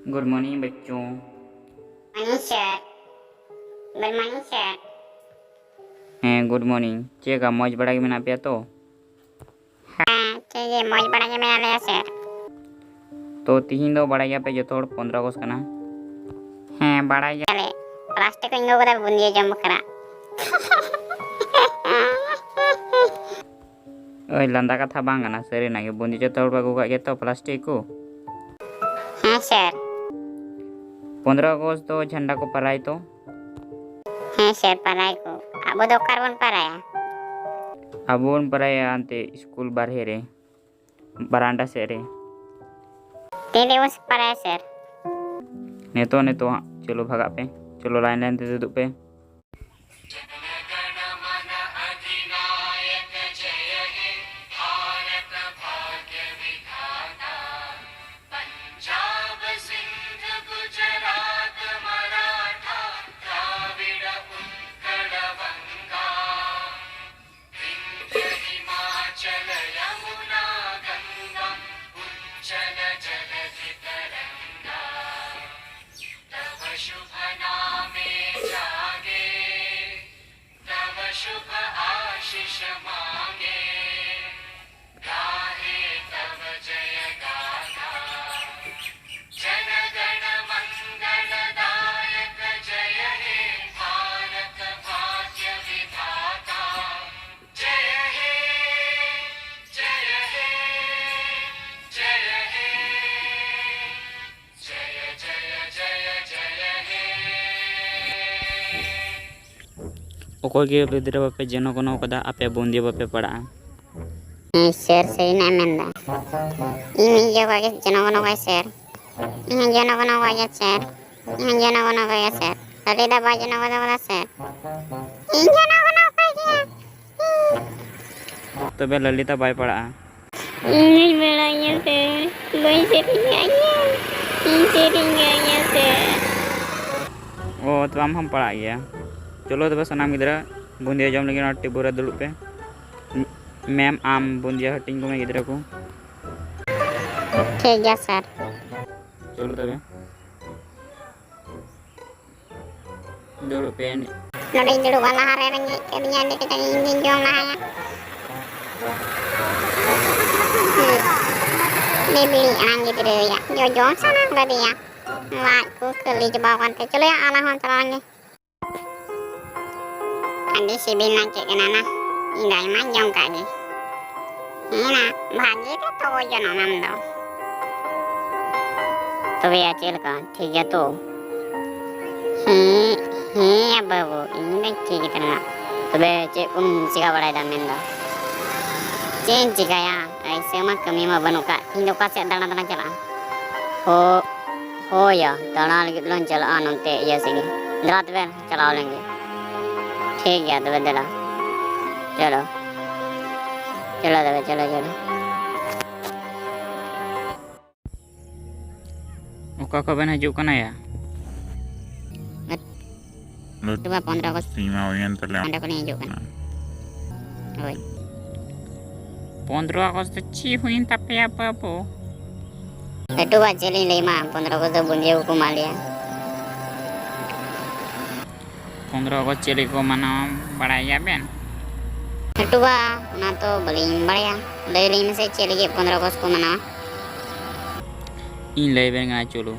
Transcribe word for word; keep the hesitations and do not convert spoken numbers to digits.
Good morning, बच्चों। Morning, sir. Good morning, sir. ᱦᱮᱸ, good morning. ᱪᱮᱫ ᱞᱮᱠᱟ, ᱢᱚᱡᱽ ᱵᱟᱲᱟ ᱜᱮ ᱢᱮᱱᱟᱜ ᱯᱮᱭᱟ ᱛᱚ? ᱦᱮᱸ, ᱴᱷᱤᱠ ᱜᱮ, ᱢᱚᱡᱽ ᱵᱟᱲᱟ ᱜᱮ ᱢᱮᱱᱟᱜ ᱞᱮᱭᱟ, sir. ᱛᱚ, ᱛᱤᱦᱤᱧ ᱫᱚ ᱵᱟᱲᱟᱭ ᱜᱮᱭᱟ ᱯᱮ ᱡᱚᱛᱚ ᱦᱚᱲ ᱯᱚᱱᱫᱽᱨᱚ ᱟᱜᱚᱥᱴ ᱠᱟᱱᱟ? ᱦᱮᱸ, ᱵᱟᱲᱟᱭ ᱜᱮᱭᱟᱞᱮ᱾ ᱯᱞᱟᱥᱴᱤᱠ ᱠᱚᱧ ᱟᱹᱜᱩ ᱠᱟᱫᱟ ᱵᱩᱸᱫᱤᱭᱟᱹ ᱡᱚᱢ ᱵᱟᱠᱷᱨᱟ᱾ ᱳᱭ, ᱞᱟᱸᱫᱟ ᱠᱟᱛᱷᱟ ᱵᱟᱝ ᱠᱟᱱᱟ, ᱥᱟᱹᱨᱤᱱᱟᱜ ᱜᱮ᱾ ᱵᱩᱸᱫᱤ ᱡᱚᱛᱚ ᱦᱚᱲ ᱯᱮ ᱟᱹᱜᱩ ᱠᱟᱜ ᱜᱮᱭᱟ ᱛᱚ, ᱯᱞᱟᱥᱴᱤᱠ ᱠᱚ? ᱦᱮᱸ, sir. ᱯᱚᱱᱫᱽᱨᱚ ᱟᱜᱚᱥᱴ ᱫᱚ ᱡᱷᱟᱱᱰᱟ ᱠᱚ ᱯᱟᱨᱟᱭ ᱛᱚ? ᱦᱮᱸ, sir, ᱯᱟᱨᱟᱭ ᱠᱚ᱾ ᱟᱵᱚ ᱫᱚ ᱚᱠᱟ ᱨᱮᱵᱚᱱ ᱯᱟᱨᱟᱭᱟ? ᱟᱵᱚ ᱵᱚᱱ ᱯᱟᱨᱟᱭᱟ ᱦᱟᱱᱛᱮ ᱥᱠᱩᱞ ᱵᱟᱨᱦᱮ ᱨᱮ, ᱵᱟᱨᱟᱱᱰᱟ ᱥᱮᱫ ᱨᱮ᱾ ᱛᱤᱱ ᱨᱮᱵᱚᱱ ᱯᱟᱨᱟᱭᱟ, sir? ᱱᱤᱛᱚᱜ, ᱱᱤᱛᱚᱜ ᱦᱟᱸᱜ᱾ ᱪᱚᱞᱚ, ᱵᱷᱟᱜᱟᱜ ᱯᱮ᱾ ᱪᱚᱞᱚ, line, line ᱛᱮ ᱫᱩᱲᱩᱵ ᱯᱮ᱾ जनगण मन अधिनायक जय हे भारत भाग्य विधाता। पंजाब सिंध गुजरात मराठा द्राविड़ उत्कल वंगा। विंध्य हिमाचल यमुना गंगा उच्चल जलधि तरंगा। तव शुभ नामे जागे, तव शुभ आशीष मांगे, गाहे तव जय गाथा। जन गण मंगल दायक जय हे भारत भाग्य विधाता। जय हे, जय हे, जय हे। जय जय जय जय हे। ᱚᱠᱚᱭ ᱜᱮ ᱜᱤᱫᱽᱨᱟᱹ ᱵᱟᱯᱮ ᱡᱚᱱᱚ ᱜᱚᱱᱚ ᱠᱟᱫᱟ, ᱟᱯᱮ ᱵᱩᱸᱫᱤᱭᱟᱹ ᱵᱟᱯᱮ ᱯᱟᱲᱟᱜᱼᱟ᱾ ᱦᱮᱸ sir, ᱥᱟᱹᱨᱤᱱᱟᱜ ᱮ ᱢᱮᱱᱫᱟ᱾ ᱤᱧ ᱢᱤᱫ ᱡᱚᱠᱷᱚᱡ ᱜᱮ ᱡᱚᱱᱚ ᱜᱚᱱᱚ ᱠᱟᱭ sir᱾ ᱤᱧ ᱡᱚᱱᱚ ᱜᱚᱱᱚ ᱠᱟᱭ ᱜᱮᱭᱟ sir᱾ ᱤᱧ ᱡᱚᱱᱚ ᱜᱚᱱᱚ ᱠᱟᱭ ᱜᱮᱭᱟ sir᱾ ᱞᱟᱹᱞᱤ ᱫᱟ ᱵᱟᱭ ᱡᱚᱱᱚ ᱜᱚᱱᱚ ᱠᱟᱫᱟ sir᱾ ᱤᱧ ᱡᱚᱱᱚ ᱜᱚᱱᱚ ᱠᱟᱭ ᱜᱮᱭᱟ᱾ ᱛᱚᱵᱮ ᱞᱟᱞᱤᱛᱟ ᱵᱟᱭ ᱯᱟᱲᱟᱜᱼᱟ᱾ ᱤᱧ ᱦᱚᱸᱧ ᱯᱟᱲᱟᱜ ᱜᱮᱭᱟ sir᱾ ᱵᱟᱹᱧ ᱥᱮᱨᱮᱧ ᱠᱟᱜ ᱜᱮᱭᱟ᱾ ᱤᱧ ᱥᱮᱨᱮᱧ ᱠᱟᱜ ᱜᱮᱭᱟ sir᱾ ᱚ, ᱛᱚᱵᱮ ᱟᱢ ᱦᱚᱸᱢ ᱯᱟᱲᱟᱜ ᱜᱮᱭᱟ᱾ ᱪᱚᱞᱚ ᱛᱚᱵᱮ ᱥᱟᱱᱟᱢ ᱜᱤᱫᱽᱨᱟᱹ ᱵᱩᱸᱫᱤᱭᱟᱹ ᱡᱚᱢ ᱞᱟᱹᱜᱤᱫ ᱱᱚᱣᱟ ᱴᱮᱵᱩᱞ ᱨᱮ ᱫᱩᱲᱩᱵ ᱯᱮ᱾ ᱢᱮᱢ, ᱟᱢ ᱵᱩᱸᱫᱤᱭᱟᱹ ᱦᱟᱹᱴᱤᱧ ᱠᱚᱢᱮ ᱜᱤᱫᱽᱨᱟᱹ ᱠᱚ᱾ ᱴᱷᱤᱠ ᱜᱮᱭᱟ sir᱾ ᱪᱚᱞᱚ ᱛᱚᱵᱮ᱾ ᱫᱩᱲᱩᱵ ᱯᱮ᱾ ᱱᱚᱰᱮᱧ ᱫᱩᱲᱩᱵᱼᱟ, ᱞᱟᱦᱟᱨᱮ ᱨᱮᱸᱜᱮᱡ ᱠᱟᱹᱫᱤᱧᱟ, ᱤᱧ ᱫᱚ ᱡᱚᱢ ᱞᱟᱦᱟᱭᱟ᱾ ᱦᱩᱸ᱾ ᱵᱤᱵᱤᱲᱤ ᱟᱲᱟᱝ ᱜᱤᱫᱽᱨᱟᱹᱭᱟᱜ ᱡᱚᱡᱚᱢ ᱥᱟᱱᱟ ᱠᱟᱫᱮᱭᱟ᱾ ᱞᱟᱡ ᱠᱚ ᱠᱷᱟᱹᱞᱤ ᱪᱟᱵᱟᱣ ᱠᱟᱱ ᱛᱟᱭᱟ᱾ ᱪᱚᱞᱚᱭᱟ, ᱟᱞᱟᱝ ᱦᱚᱸ ᱪᱟᱞᱟᱣ ᱞᱮᱱ ᱜᱮ᱾ ᱟᱹᱰᱤ ᱥᱤᱵᱤᱞ ᱱᱟ ᱪᱮᱫ ᱠᱟᱱᱟ ᱱᱟ? ᱤᱧ ᱫᱚ ᱟᱭᱢᱟᱧ ᱡᱚᱢ ᱠᱟᱜ ᱜᱮ᱾ ᱦᱮᱸ ᱱᱟ, ᱵᱷᱟᱜᱮ ᱛᱮ ᱛᱚᱜᱚᱡ ᱡᱚᱱᱚᱜ ᱢᱮ ᱟᱢ ᱫᱚ᱾ ᱛᱚᱵᱮ ᱭᱟ ᱪᱮᱫ ᱞᱮᱠᱟ? ᱴᱷᱤᱠ ᱜᱮᱭᱟ ᱛᱚ? ᱦᱮᱸ, ᱦᱮᱸ ᱭᱟ ᱵᱟᱹᱵᱩ, ᱤᱧ ᱫᱚᱧ ᱴᱷᱤᱠ ᱜᱮ ᱛᱟᱦᱮᱱᱟ᱾ ᱛᱚᱵᱮ ᱪᱮᱫ ᱠᱚᱢ ᱪᱮᱠᱟ ᱵᱟᱲᱟᱭᱮᱫᱟ ᱢᱮᱱᱫᱚ? ᱪᱮᱫ ᱤᱧ ᱪᱮᱠᱟᱭᱟ? ᱮᱭᱥᱮ ᱢᱟ ᱠᱟᱹᱢᱤ ᱢᱟ ᱵᱟᱹᱱᱩᱜ ᱠᱟᱜ᱾ ᱤᱧ ᱫᱚ ᱚᱠᱟ ᱥᱮᱫ ᱫᱟᱬᱟ ᱫᱟᱬᱟ ᱪᱟᱞᱟᱜᱼᱟ? ᱦᱳ, ᱦᱳᱭ ᱭᱟ, ᱫᱟᱬᱟ ᱞᱟᱹᱜᱤᱫ ᱞᱟᱝ ᱪᱟᱞᱟᱜᱼᱟ ᱱᱚᱱᱛᱮ ᱤᱭᱟᱹ ᱥᱮᱫ ᱜᱮ᱾ ᱫᱮᱞᱟ ᱛᱚᱵᱮ, ᱪᱟᱞᱟᱣ ᱞᱮᱱ ᱜᱮ᱾ ᱴᱷᱤᱠ ᱜᱮᱭᱟ ᱛᱚᱵᱮ, ᱫᱮᱞᱟ᱾ ᱪᱚᱞᱚ᱾ ᱪᱚᱞᱚ ᱛᱚᱵᱮ, ᱪᱚᱞᱚ, ᱪᱚᱞᱚ᱾ ᱚᱠᱟ ᱠᱷᱚᱱ ᱵᱮᱱ ᱦᱤᱡᱩᱜ ᱠᱟᱱᱟ ᱭᱟ? ᱱᱚᱛᱮ ᱢᱟ ᱯᱚᱱᱨᱚ ᱟᱜᱚᱥᱴ ᱥᱤᱢᱟ ᱦᱩᱭᱮᱱ ᱛᱟᱞᱮᱭᱟ᱾ ᱚᱸᱰᱮ ᱠᱷᱚᱱᱤᱧ ᱦᱤᱡᱩᱜ ᱠᱟᱱᱟ᱾ ᱦᱳᱭ᱾ ᱯᱚᱱᱨᱚ ᱟᱜᱚᱥᱴ ᱫᱚ ᱪᱮᱫ ᱦᱩᱭᱮᱱ ᱛᱟᱯᱮᱭᱟ ᱵᱟᱹᱵᱩ? ᱞᱟᱹᱴᱩ ᱵᱟ, ᱪᱮᱫ ᱞᱤᱧ ᱞᱟᱹᱭ ᱟᱢᱟ, ᱯᱚᱱᱨᱚ ᱟᱜᱚᱥᱴ ᱫᱚ ᱵᱩᱸᱫᱤᱭᱟᱹ ᱠᱚᱠᱚ ᱮᱢᱟᱫ ᱞᱮᱭᱟ᱾ ᱯᱚᱱᱨᱚ ᱟᱜᱚᱥᱴ ᱪᱮᱫ ᱞᱟᱹᱜᱤᱫ ᱠᱚ ᱢᱟᱱᱟᱣᱟ ᱵᱟᱲᱟᱭ ᱜᱮᱭᱟ ᱵᱮᱱ? ᱞᱟᱹᱴᱩ ᱵᱟ, ᱚᱱᱟ ᱛᱚ ᱵᱟᱹᱞᱤᱧ ᱵᱟᱲᱟᱭᱟ, ᱞᱟᱹᱭ ᱟᱹᱞᱤᱧ ᱢᱮᱥᱮ ᱪᱮᱫ ᱞᱟᱹᱜᱤᱫ ᱯᱚᱱᱨᱚ ᱟᱜᱚᱥᱴ ᱠᱚ ᱢᱟᱱᱟᱣᱟ? ᱤᱧ ᱞᱟᱹᱭ ᱟᱵᱮᱱ ᱠᱟᱱᱟ, ᱪᱚᱞᱚ᱾